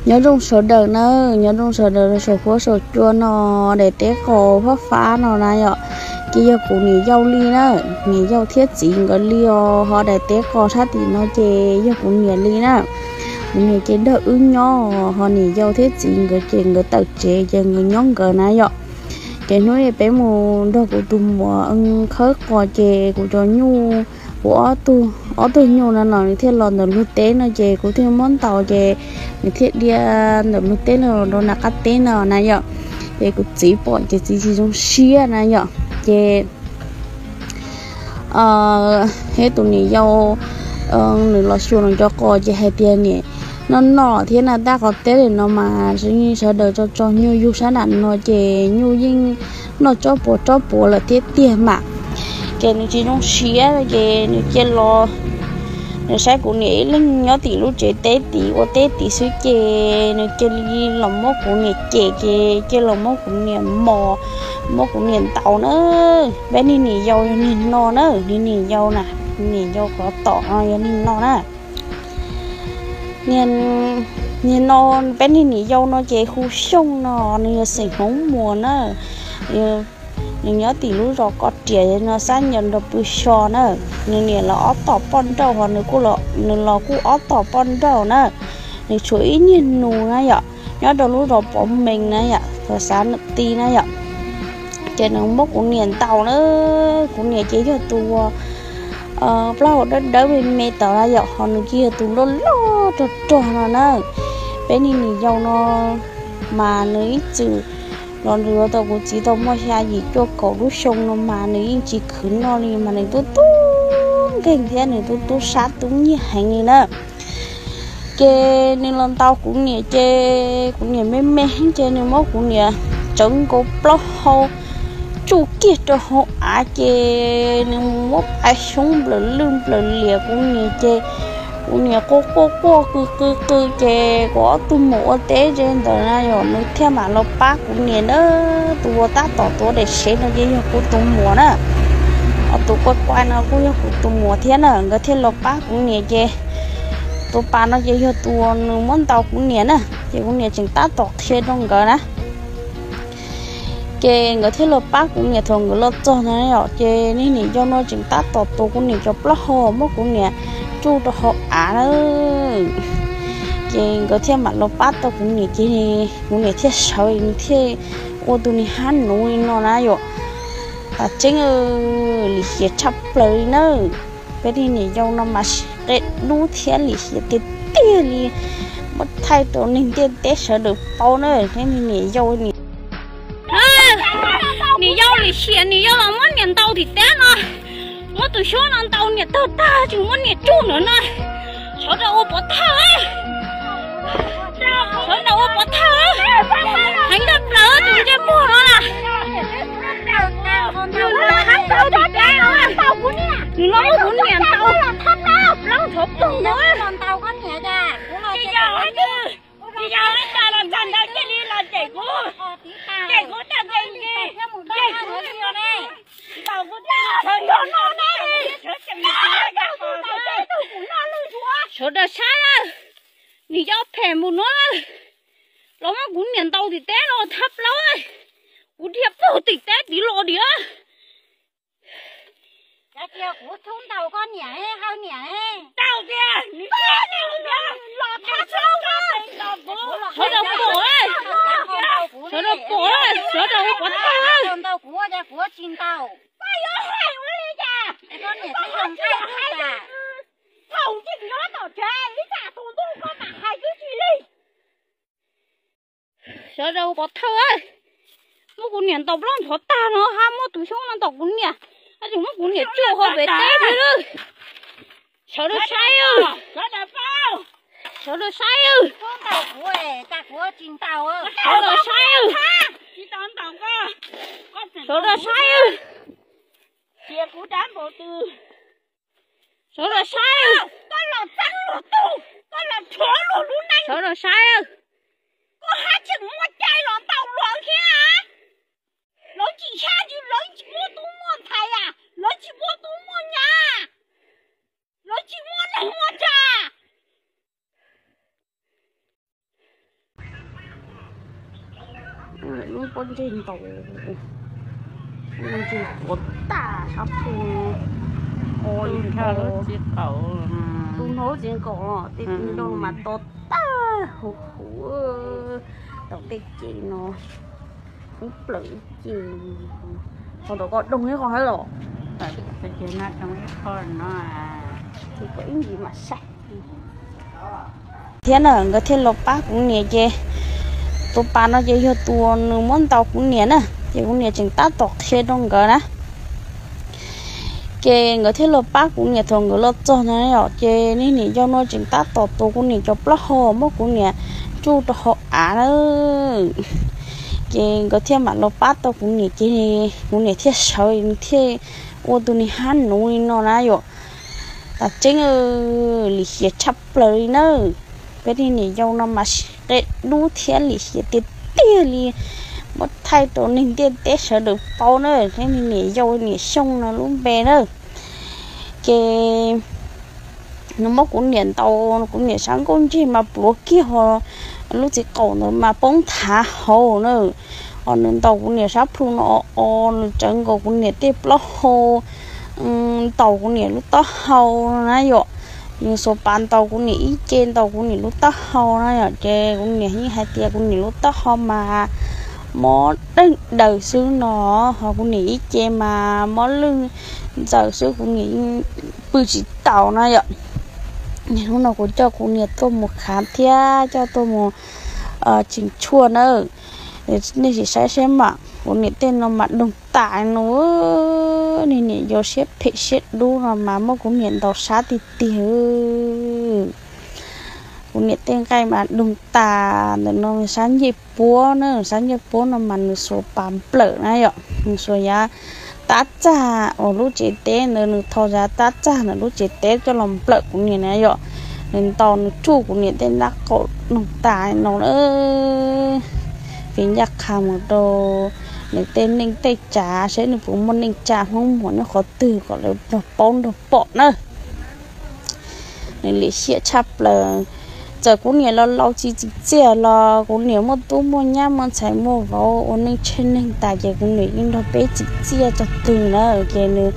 Nyob zoo sawv daws na, nyob zoo sawv daws saum huab saum cua no, daim teb qos fab fab no na yom, ces yog kuv niam yau li na, niam yau thiab txiv nkawd li os. Ho daim teb qos sab tim no ces yog kuv niam li na, kuv niam ces nrog wb nyob, ho niam yau thiab txiv nkawd ces nkawd tawm tsev ces nkawd nyob nkawd na yom. Ces hnub peb mus nrog kuv tus muam khawb qos ces kuv cov nyuj, kuv ob tug nyuj no no nws thiaj los ntawm luag teb no ces kuv thiaj muab ntaus ces nws thiaj dhia ntawm luag teb los rau nram qab teb no na yom. Ces kuv txiv pom ces txiv tsis zoo siab na yom. Ces thiab tus niam yau nws los xyuas nws cov qos ces hais tias niam, noj noj thiab na, tab qos teb li no mas sawv daws tso tso nyuj yug sab nram no ces nyuj yeej noj tsob puas tsob puas lawm thiab tiag mas. Ces nws tsis zoo siab ces nws cia los, nws saib kuv niam ib leeg nyob tim lub tsev teb tid ua teb tid xwb ces nws cia li los muab kuv niam cem ces cia los muab kuv niam mos, muab kuv niam ntaus na. Peb niag niam yau yog niag no na, niag niam yau na, niam yau qhov tom no yog niag no na. Niag no, peb niag niam yau no ces hu Xyooj no, nws yog xeem Hmoob Muas na. Nws nyob tim lub zos Koj Riam no, xab ncaws nrog pw so na. Nws niam los ob tom poj nrauj, ho nws los kuj ob tom poj nrauj na. Nws tshuav ib niag nus na yom, nyob rau lub zos Pov Mees na yom, thav xav ti na yom. Ces nws muab kuv niam ntaus na. Kuv niam ces yog tus plaub hau dawb dawb me me tod na yom, ho nws ces yog tus loj loj rog rog no na. Peb niag niam yau no mas nws ib txwm los nrog tau kuv txiv tau muaj xya yim cuaj kaum lub xyoo no mas nws yeej tsis khwv noj li mas nws tub tub nkeeg thiab nws tub tub sab tub nyiag heev li na. Ces nws los ntaus kuv niam ces kuv niam me me heev ces nws muab kuv niam tsawv nkaus plaub hau tsuj kiag rau hauv av ces nws mus muab pab xyoob nplawm lwj nplawm liam kuv niam ces kuv niam quaj quaj quaj qw qw qw ces kuv ob tug mus ua teb ze ntawd na yom, nws thiaj mam los pab kuv niam na. Tus uas tab tom tuav daim sev no ces yog kuv tus muam na. Ho tus quaj quaj no kuj yog kuv tus muam thiab na, nkawd thiaj los pab kuv niam ces tus pas no ces yog tus uas nws muab ntaus kuv niam na, ces kuv niam tseem tab tom qhia rau nkawd na. Ces nkawd thiaj los pab kuv niam thaum nkawd los txog na yom, ces niag niam yau no tseem tab tom tuav kuv niam cov plaub hau muab kuv niam tsuj rau hauv av na. Ces nkawd thiaj mam los pab tau kuv niam ces kuv niam thiaj sawv nws thiaj ua tus niag hab nuv li no na yom. Tam tseeb lim hiam tshaj plaws li na. Peb niag niam yau no mas qe dub thiab lim hiam tiag tiag li, muab thaij rau neeg ntiaj teb sawv daws paub na. Peb niag niam yau ni, niam yau lim hiam, niam yau los muab niam ntaus tim teb no, muab tus xyoob no ntaus niam tawg tag tseem muab niam tsuj ntawm no. Sawv daws ua pov thawj, sawv daws ua pov thawj, heev tshaj plaws tus ntsej muag no na. Nws los muab kuv niam ntaus plaub ntshav poog no. Sawv daws saib lawm, niam yau phem mus no, los muab kuv niam ntaus tim teb no thab plaub, kuv dhia puag tim teb tid los diam. Sawv daws pom, sawv daws pom, sawv daws ua pov thawj. Sawv daws ua pov thawj, muab kuv niam ntaus plaub ntshav tag no hab muab tus xyoob no ntaus kuv niam, hab tseem muab kuv niam tsuj hauv pem teb thiab lawm. Sawv daws saib, sawv daws saib, sawv daws saib, sawv daws saib, sawv daws saib, sawv daws saib. Koj hab tseem muaj cai los ntaus luag thiab. Lawv tsis sab, lawv tsis muaj tub muaj ntxhais a, lawv tsis muaj tub muaj nyab, lawv tsis muaj neeg muaj tsav. Lub pob ntseg ntaus, lub ntseg quav tag sab phu, o li tu no lub txiv qaum, tej nroj mas to tag huv huv, tau tej ce no ub plaws ib ce, qhov ntawd ko doog ib qho hab los, ib ntsis mam saib. Thiab na nkawd thiaj los pab kuv niam ces tus pas no ces yog tus nws muab ntaus kuv niam na, ces kuv niam tseem tab tom qhia rau nkawd na. Ces nkawd thiaj los pab kuv niam thaum nkawd los txog na yom, ces niag niam yau no tseem tab tom tuav kuv niam cov plaub hau muab kuv niam tsuj rau hauv av na. Ces nkawd thiaj mam los pab tau kuv niam ces kuv niam thiaj sawv thiaj ua tus niag hab nuv li no na yom. Tas tseeb lim hiam tshaj plaws li na. Peb niag niam yau no mas qe dub thiab lim hiam tiag tiag li, muab thaij rau neeg ntiaj teb sawv daws paub na, peb niag niam yau niam Xyooj no lub npe na. Ces nws muab kuv niam ntaus, kuv niam sab nkuaj ntseg mas pluav kiag ho, lub txiv qaum ntawd mas poob nthav hauv na. Ho nws ntaus kuv niam sab plhu no o o, nws tsawv nkaus kuv niam tej plaub hau, ntaus kuv niam lub taub hau na yom. Nws xuas pas ntaus kuv niam ib ce, ntaus kuv niam lub taub hau na yom, ces kuv niam yeej hais tias kuv niam lub taub hau mas mob deeg daws xwb no, ho kuv niam ib ce mas mob lwj ntxaws xwb, kuv niam yeej pw tsis taus na yom. Hnub no kuv coj kuv niam tuaj mus khav thiab coj tuaj mus tseem tshuaj na. Nej sim saib saib mas kuv niam tej no mas doog tas no, niag niam yau siab phem siab dub no mas muab kuv niam ntaus sab tiag tiag. Kuv niam tej nqaij mas doog tas ntawm no, sab ncej puab na, sab ncej puab no mas nws xuas pas nplawm na yom, nws xuas yav tab txag uas lub tsev teb ntawd, nws tho yav tab txag ntawm lub tsev teb coj los nplawm kuv niam na yom. Nws ntaus nws tsuj kuv niam tej nrab qaum doog tas no na. Fiv ncaj qha mus rau nws tej neej tej tsav saib nws puas muaj neej tsa Hmoob muag nyob qhov twg kom lawv nrog paub nrog pom na. Nws lim hiam tshaj plaws. Txawm kuv niam los laus tsis tsim txiaj los kuv niam muaj tub muaj nyab muaj ntxhais muaj vauv ua neej tsheej neeg tas ces kuv niam yeej nrog peb tsim txiaj txog twg na, ces nws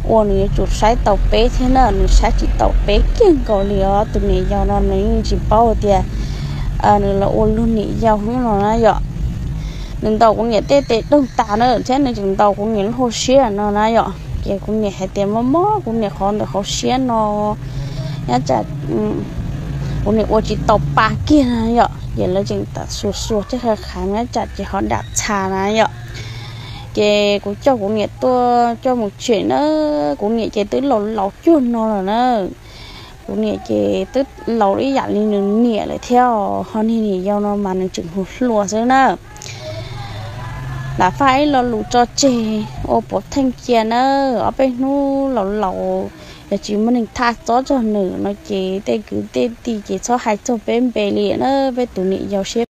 ua nws yuav tsum saib taus peb thiab na, nws saib tsis taus peb kiag nkaus li os. Tus niam yau no nws yeej tsis paub tias nws los ua luag niam yau hnub no na yom. Nws ntaus kuv niam tej tes doog tas na thiab nws tseem ntaus kuv niam lub hauv siab no na yom, ces kuv niam hais tias mob mob kuv niam qhov ntawm hauv siab no, nyob tsam kuv niam ua tsis tau pa kiag na yom, ces lawv tseem xuas xuas thiab khav khav nyob tsam ces ho dam txha na yom. Ces kuv coj kuv niam tuaj coj mus tsev na, kuv niam ces twb laus laus cuag no lawm na. Kuv niam ces twb laus ib yam li nws niam lawm thiab, ho niag niam yau no mas nws tseem hluas hluas xwb na. Lam faj ib lo lus tso tseg ua puav theej cia na, ob peb hnub laus laus yog tsis muaj neeg thaj txob txog nws no ces tej kwv tej tij ces txhob hais txog peb npe li na, peb tus niam yau siab